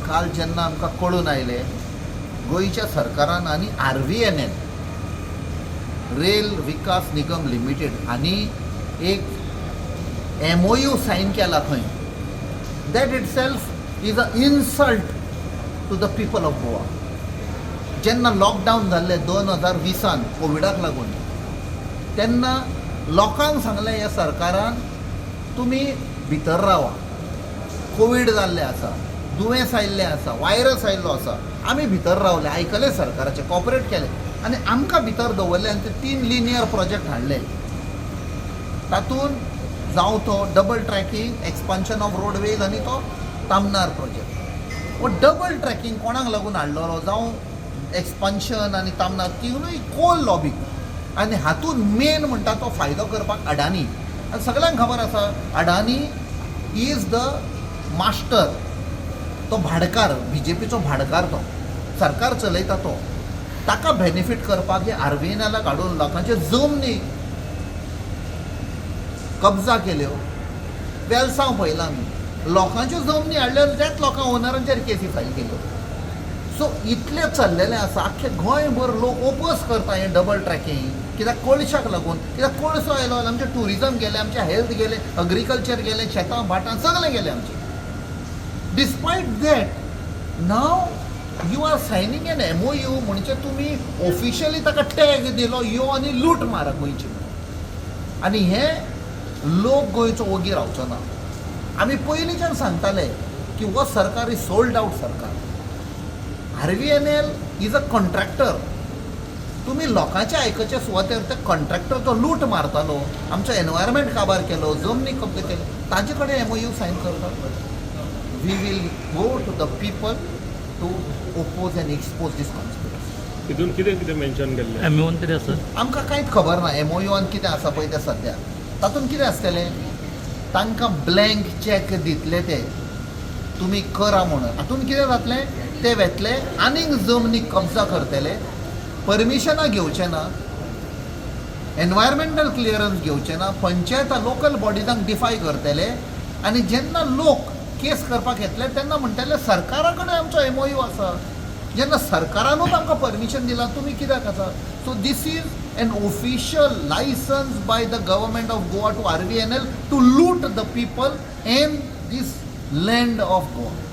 काल जेन्ना आमकां कळून आयलें, गोंयच्या सरकारान आनी आरव्हीएनएल, रेल विकास निगम लिमिटेड आनी एक एमओयू सायन केला खंय, that itself is a insult to the people of Goa. जेन्ना लॉकडावन जाल्लें 2020न कोविडाक लागून, तेन्ना लोकांक सांगलें ह्या सरकारान, तुमी भितर रावा, कोवीड जाल्लें आसा, दुयेंस आयिल्लें आसा, वायरस आयिल्लो आसा. आमी भितर रावले, आयकलें सरकाराचें, कॉपरेट केलें आनी आमकां भितर दवरलें आनी ते तीन लिनियर प्रोजेक्ट हाडले. तातूंत जावं तो double tracking, expansion of roadways आनी तो तामनार प्रोजेक्ट. हो डबल ट्रॅकिंग कोणाक लागून हाडलेलो, जावं एक्सपान्शन आनी तामनार, तिनूय कोल लॉबी आनी हातूंत मेन म्हणटा तो फायदो करपाक अडानी. आनी सगळ्यांक खबर आसा, अडानी is the master. तो भाडकार, बीजेपीचो भाडकार, तो सरकार चलयता. तो ताका बेनिफीट करपाक हे आरव्हीएनएलाक हाडून लोकांच्यो जमनी कब्जा केल्यो. वेलसांव पळयलां आमी, लोकांच्यो जमनी हाडल्यो आनी त्याच लोकां ओनरांचेर केसी फायल केल्यो. सो इतलें चल्लेलें आसा. आख्खें गोंयभर लोक ओपोज करता हें डबल ट्रॅकिंग, कित्याक कोळशाक लागून. कित्याक कोळसो आयलो जाल्यार आमचें ट्युरिजम गेलें, आमचें हेल्थ गेलें, अग्रिकल्चर गेलें, शेतां भाटां सगळें गेलें आमचें. Despite that, now you are signing an MOU, म्हणजे तुमी ऑफिशियली ताका टॅग दिलो, यो आनी लूट मारा गोंयची म्हणून. आनी हे लोक गोंयचो ओगी रावचो ना. आमी पयलींच्यान सांगताले की हो सरकार is sold out सरकार. RVNL is a contractor. तुमी लोकांचे आयकचे सुवातेर ते कॉन्ट्रॅक्टर जो लूट मारतालो, आमचो एनवायरमेंट काबार केलो, जमनी कब्जे केले, ताजे कडेन एमओयू सायन करता. We will go to the people to oppose and expose this conspiracy. तितून कितें कितें मेन्शन केल्लें? एमओन कितें आसा? आमकां कांयच खबर ना एमओयून कितें आसा पळय तें सद्या. तातूंत कितें आसतलें? तांकां ब्लँक चॅक दितले ते, तुमी करा म्हणून. हातूंत कितें जातलें? ते वेतले आनीक जमनी कब्जा करतले, परमिशनां घेवचे ना, एनवायरमेंटल क्लियरन्स घेवचे ना, पंचायत, लोकल बॉडिजांक डिफाय करतले आनी जेन्ना लोक केस करपाक येतले तेन्ना म्हणटले, सरकारा कडेन आमचो एमओयू आसा. जेन्ना सरकारानूच आमकां परमिशन दिलां, तुमी कित्याक आसा? So this is an official license by the government of Goa to RVNL to loot the people and this land of Goa.